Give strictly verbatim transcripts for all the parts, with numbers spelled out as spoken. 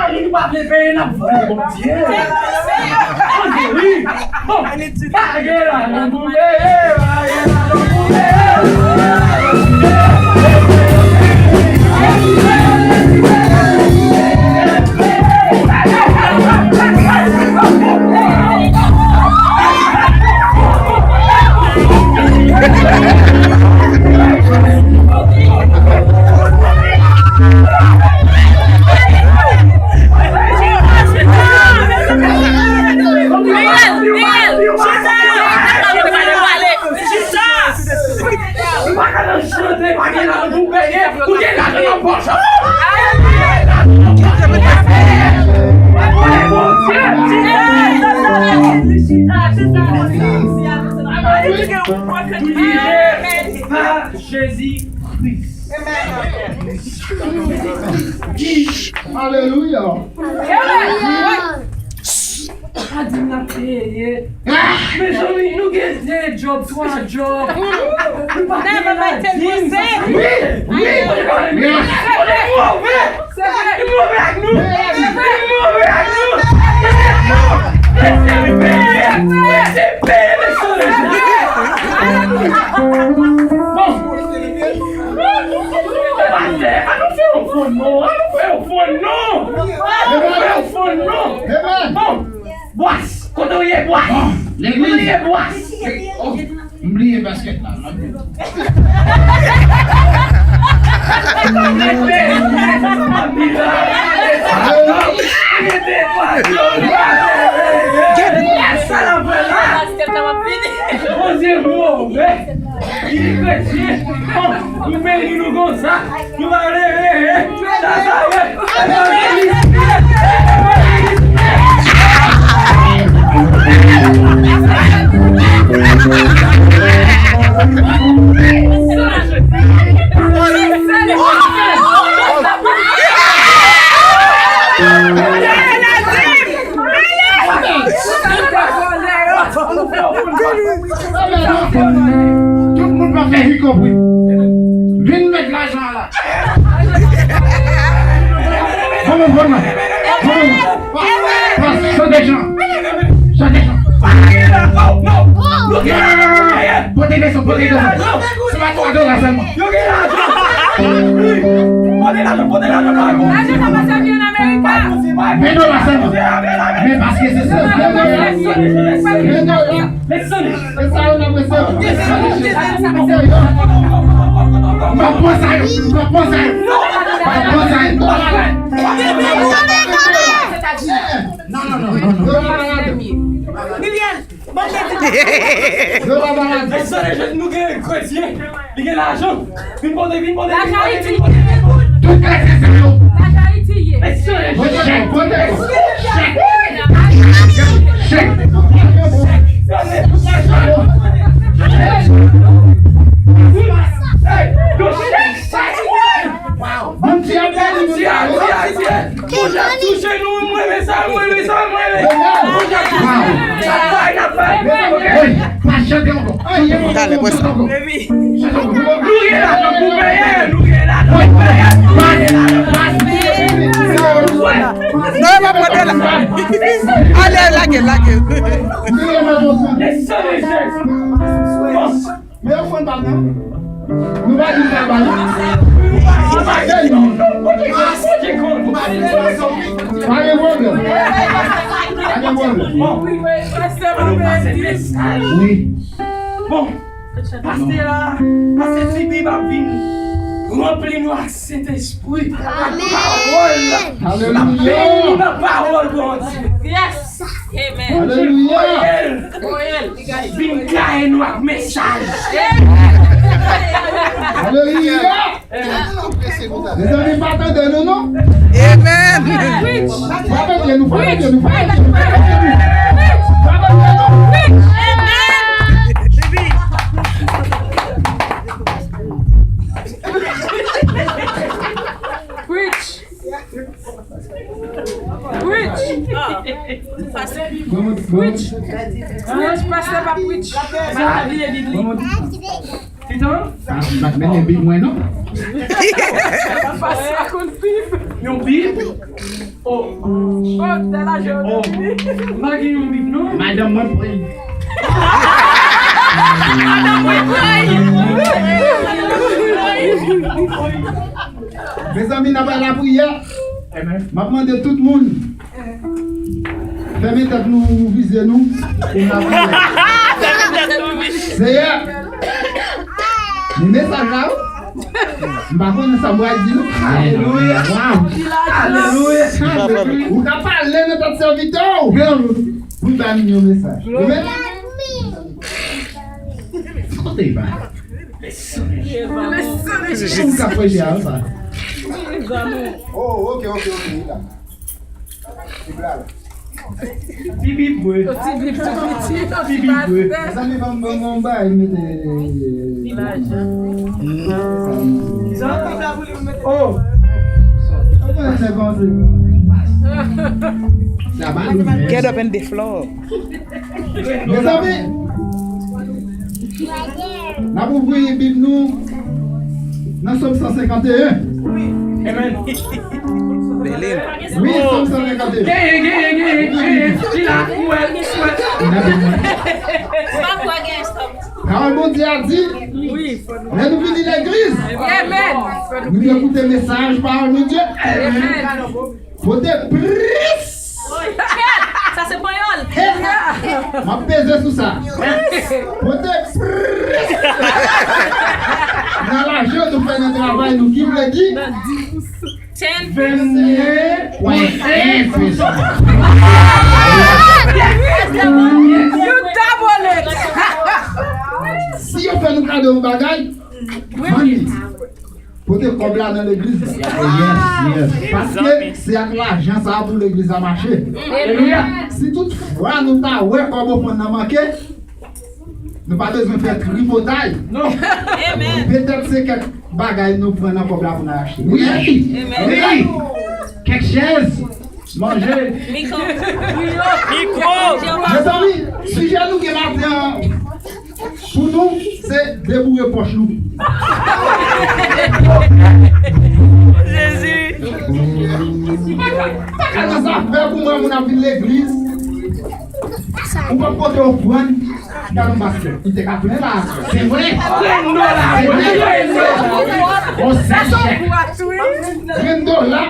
Nou pa vle peye, n ap vle Bondye. Bondye, wi. Bon, pa gen lajan pou peye, pa gen lajan pou peye. Jezi Kris. Alelouya. Pa di m n ap peye. Mezanmi, nou gen de djòb, twa djòb. Nou pa peye ladim. Wi, wi. Li move. Li move ak nou. Li move ak nou. Lese m peye. Lese m peye, mesye. Bon. Pastè, ann nou fè yon fon non. Ann nou fè yon fon non. Ann nou fè yon fon non. Bon. Bwas, kote w ye, Bwas? Kote w ye, Bwas? Oh, m bliye baskèt la, m ap di w. Bondye move. Li kretyen. Nou beni nou konsa. Nou va leve. Tout moun pa fè hi konpri. Vin met lajan an la. Vamos, vamos. Vamos. Chante Jan. Chante Jan. Pote leson, pote leson. Se pa twa dola sèlman. Yo gen lajan. Pote lajan, pote lajan. Lajan sa pa sèvi an Amerik. Ven dola sèlman. Men paske se sa. Ven dola. Ven dola. Listen. Se sa yo nan mesye. M ap pran sa yo. M ap pran sa yo. M ap pran sa yo. Non, non, non, non, non. Listen, nou gen kretyen. Li gen lajan. Vin pote, vin pote, vin pote, vin pote. Tout kretyen sa yo. Pote chèk, pote chèk. Chèk. Moun ti a beni, moun ti a beni. Touche nou, mwen renmen sa, mwen renmen sa, mwen renmen. N ap bay, n ap bay. Hey, pa chante ankò. Talè, pran sa. Nou gen lajan pou peye, nou gen lajan pou peye, nou gen lajan pou peye. Non, pa pran dola. Ale, lage, lage. Bon. Men yo fon pa nan. Nou pa di sa ba nou. Nou pa di non. Pa gen pwoblèm. Pa gen pwoblèm. Bon. Wi. Bon. Pastè la, pastè T B ap vin ranpli nou ak Sentespri. Wi, ak pawòl. Alelouya. L ap beni nou nan pawòl Bondye. Yes. Amen. Bondye voye l. Voye l. Vin gaye nou ak mesaj. Alelouya. Mezanmi, pa tande nou, non? Amen. Pa tande nou, pa tande nou, pa tande nou. Pa tande nou. Amen. Preach. Preach. Preach. Preach, pastè pa preach. Sa a vle di li. Pitan? Pa, pa mennen Bib mwen non. Yon Bib? Oh. Oh, m pa gen yon Bib non. Madanm mwen pran. Mezanmi, n ap al lapriyè. M ap mande tout moun, fèmen tèt nou, ouvri zye nou, pou n ap priye. Seyè, li mesaj la, wi. M pa konnen sa m pral di, non. Alelouya. Waw. Alelouya. Ou ka pale nan tèt sèvitè w. Pou l ba nou yon mesaj. Amen. Kote l va? Mesaj. Ki moun k ap preche a, sa? Oh, ok, ok, ok, li la. Bib la. Ti Bib vre. Ti Bib tou piti, ti Bib vre. Mezanmi, ban m, ban m, ban m bay, mete. Oh. Get up and the floor. Mezanmi, n ap ouvri Bib nou nan Sòm san senkant e en. Amen. Wi, Sòm san senkant e en. Genyen, genyen, genyen, genyen. Li la, ou wè, ou wè. Pawòl Bondye a di, lè nou vini legliz, nou dwe koute mesaj pawòl Bondye. Amen. Pote plis. Sa se panyòl. M ap peze sou sa. Pote plis. Nan lajan nou fè nan travay nou, ki vle di vennyen pwen en pousan. You double it. Si yo fè nou kado yon bagay, vann li. Pote kòb la nan legliz la. Yes, yes. Paske se ak lajan sa a pou legliz la mache. Si tout fwa nou ta wè kòb ofrann nan manke, nou pa bezwen fè tripotay. Petèt se kèk bagay nou pran nan kòb la pou n al achte. Wi! Wi! Kèk chèz, manje. Mikwo. Mezanmi, sijè nou gen maten an, pou nou, se deboure pòch nou. Jezi. Pa ka nan zafè pou mwen, moun ap vin legliz. Ou p ap pote ofrann, gade yon baskèt. Li te ka plen la. Se vre. Grenn dola. Se vre. On sèl chèk. Grenn dola.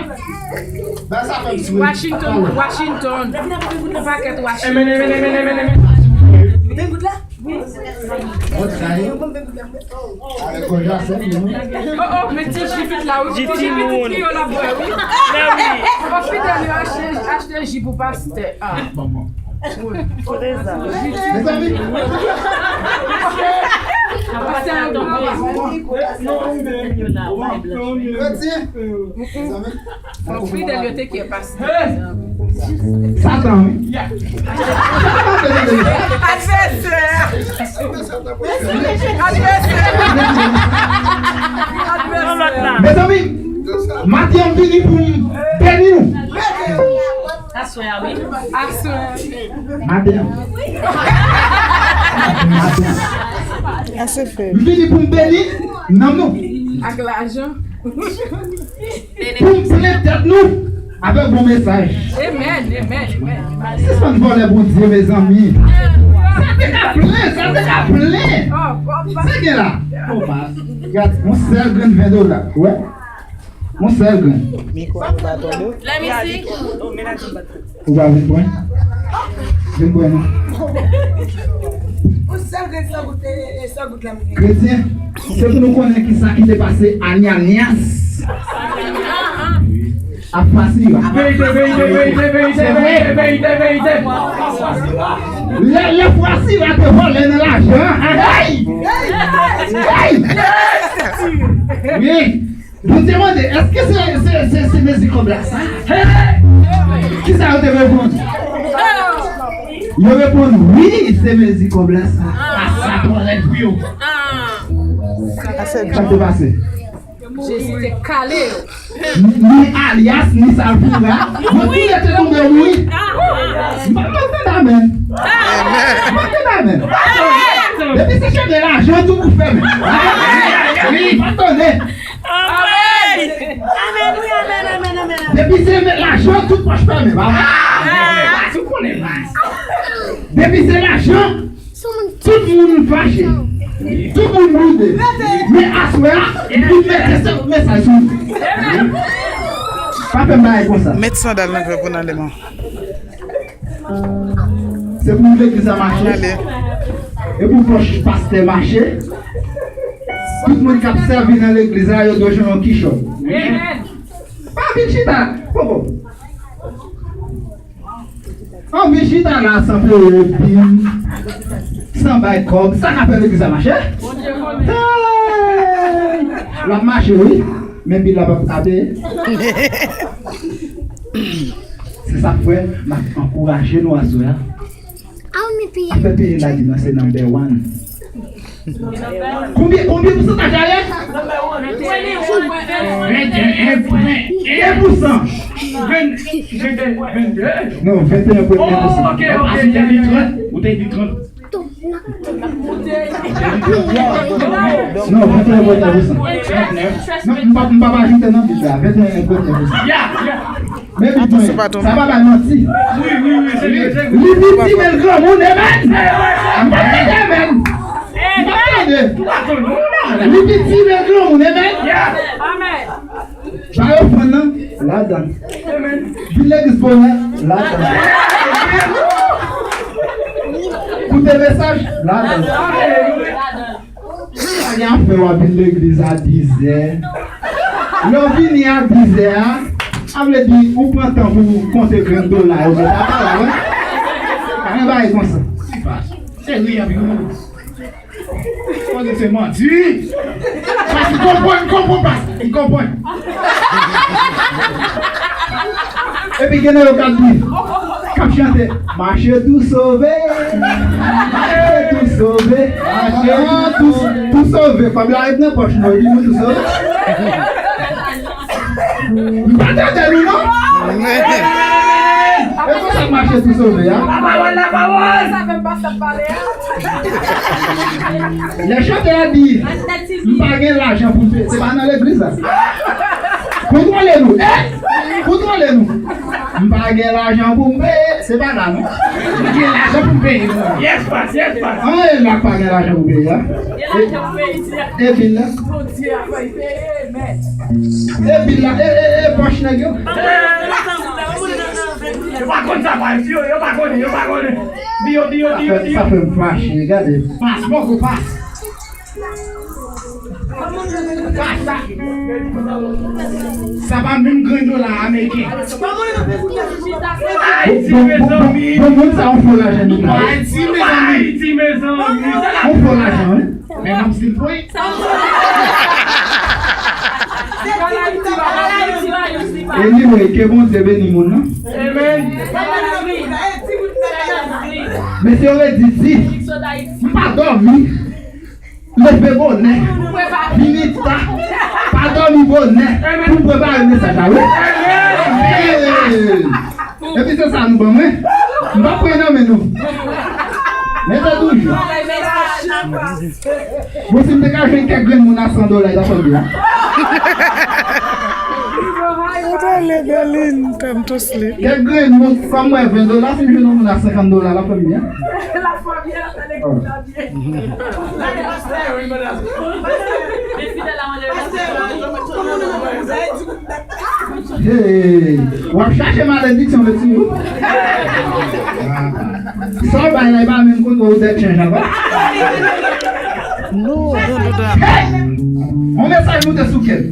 Ba sa fè m swe. Washington, Washington. Yon pakèt Washington. Emen, emen, emen, emen, emen. Bon, sa ye. Ale, kòja, se nou. Oh, oh, men ti ji vit la, wi. Ti ji vit, ti yo la bwè, wi. Oh, Fidel, yo achte, achte ji pou pastè. Ah. Bon, bon. Mezanmi. Pastè, non, non, non. Kretyen. Mezanmi. Fidel yo te kè pastè. Satan, wi. Advèsè. Advèsè. Mezanmi, maten an m vini pou m beni nou. Aswè a, wi. Aswè. Maten an. Maten an. M vini pou m beni nanm nou. Ak lajan. Pou m plen tèt nou avèk bon mesaj. Amen, amen, amen. Sispann vòlè Bondye, mezanmi. Sa te ka plen, sa te ka plen. Sa gen la. Gad, yon sèl grenn ven dola. Wè. Yon sèl grenn. Let me see. Ou pa vin pran? Vin pran non. Yon sèl grenn san goud, e, e, san goud la m gen. Kretyen, se pou nou konnen ki sa ki te pase Ananias. Ak Safira. Verite, verite, verite, verite, verite, verite, verite. Lè, lè Safira te vòlè nan lajan, hey! Hey! Wi. Bondye mande, èske se, se, se, se mezi kòb la sa? Kisa yo te reponn? Yo reponn, wi, se mezi kòb la sa. A sa twò rèd pou yo. Sa k te pase? Jezi te kale yo. Ni Ananias, ni Safira, yo tou de te tonbe mouri. M pa tande amèn. M pa tande amèn. Depi se chemen lajan, tout bouch fèmen. Wi, pa tande. Amèn. Amèn, wi, amèn, amèn, amèn, amèn. Depi se lajan, tout pòch fèmen. Depi se lajan, tout moun fache. Tout moun boude. Men aswè a, nou mete se mesaj sou nou. Pa fè m bagay konsa. Met sandal nan pye pou n ale, man. Se pou legliz la mache. E pou pòch pastè mache. Tout moun k ap sèvi nan legliz la, yo dwe jwenn yon kichòy. Pa vin chita. Poko. An vin chita la san peye bil, san bay kòb. Sa k ap fè legliz la mache? Hey! L ap mache, wi. Men bil la p ap ka peye. Se sa k fè m ap ankouraje nou aswè a. Afè peye la di nan se number one. Konbyen, konbyen pousantaj la ye? Venteyen pwen en pousan. Venn, venn, vennde. Non, venteyen pwen en pousan. Oh, ok, ok. Ou te di trant, ou te di trant. Non, venteyen pwen en pousan. Non, m pa, m pa ajoute nan bil la. Venteyen pwen en pousan. Ya, ya. Men pi byen, sa pa bay manti. Wi, wi, wi, se vre, se vre. Li piti, men l granmoun, amen. M pa tande amen. M pa tande. Li piti, men l granmoun, amen. Ba yo ofrann nan, ladan. Bil legliz bonè, ladan. Koute mesaj, ladan. Pa gen afè w ap vin legliz a dizè. Lè w vini a dizè a, sa vle di ou pran tan pou w konte grenn dola yo, men pa pale, wi. Pa gen bagay konsa. Se ri y ap ri. Konnen se manti. Pas, m konprann, m konprann, pas, m konprann. Epi gen nan yo k ap di, k ap chante, mache tou sove, mache tou sove, mache tou, tou sove. Kòb la ret nan pòch nou, epi nou tou sove. M pa tande nou, non. E konsa k mache tou sove a. La pawòl, la pawòl. Lè chantè a di, m pa gen lajan pou m peye, se pa nan legliz la. Kontwole nou, eh! Kontwole nou. M pa gen lajan pou m peye, se pa la, non. M gen lajan pou m peye. Yes, pas, yes, pas. An, e la k pa gen lajan pou peye, a. E bil la? E bil la, e, e, e pòch nèg yo. Yo pa konn sa, pa, yo, yo pa konnen, yo pa konnen. Di yo, di yo, di yo, di yo. Sa fè m fache, gade. Pas, poko pas. Pas, sa. Sa pa menm grenn dola ameriken. Ayiti, mezanmi. Bon, bon, bon, bon, moun sa yon fo lajan nou la. Ayiti, mezanmi. Ayiti, mezanmi. Yon fo lajan, wi. Men m ap still pray. Anyway, ke Bondye beni moun nan. Amen. Mesye yo redi di, m pa dòmi. Leve bonè. Vini ta. Pa dòmi bonè. Pou m prepare mesaj la, wi. Hey! Epi se sa nou ban mwen. M p ap pran nan men nou. Mete toujou. Bon, si m te ka jwenn kèk grenn moun a san dola, ta fè byen. Ou ta ale Berlin, tantos li. Kèk grenn moun, kòm mwen ven dola, si m jwenn yon moun a senkant dola, la fè byen. Hey, w ap chache malediksyon, mesye. Sa w bay la, e pa menm kote ou dèt chanj ankò. Nou, nou, nou, nou. Hey! On mesaj moute sou kè m.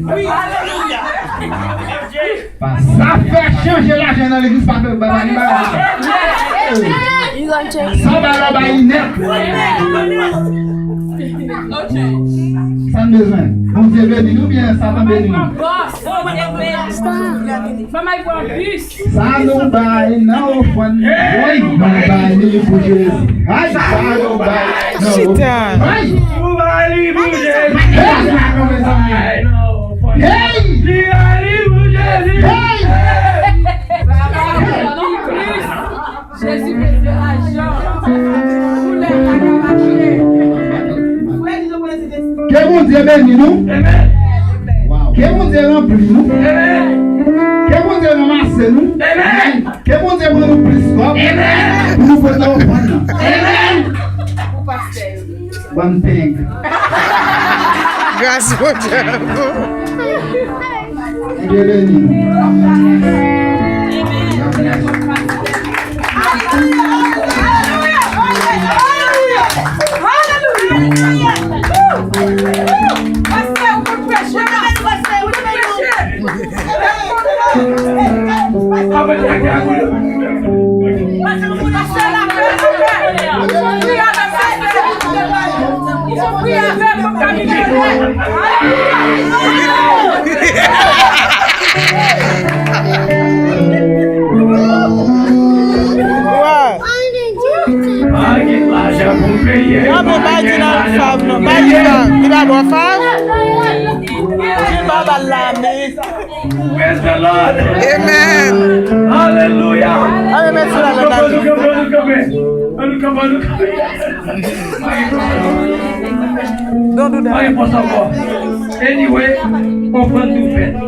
Zafè chanje lajan nan legliz pa fè bagay, bagay. Sa w bay la, w bay li nèt. Sa n bezwen? Bondye beni nou oubyen Satan beni nou? Sa nou bay nan ofrann, nou bay li pou Jezi. Ay, sa nou bay nan ofrann. Ay! Nou bay li pou Jezi. Ay, non. Hey! Hey! Jezi peze lajan. Koulè pa ka mache. Bondye beni nou. Wow. Ke Bondye ranpli nou. Ke Bondye ranmase nou. Ke Bondye ban nou plis kòb pou nou pote ofrann nan. One thing. Gras Bondye. Bondye beni nou. Yo, men pa di nan fav non, pa di nan. Li pa bò fav. Di pa bal la, men. Praise the Lord. Amen. Hallelujah. Amen, men sou la lè nan. Don't do that. Anyway, ofrann nou fèt.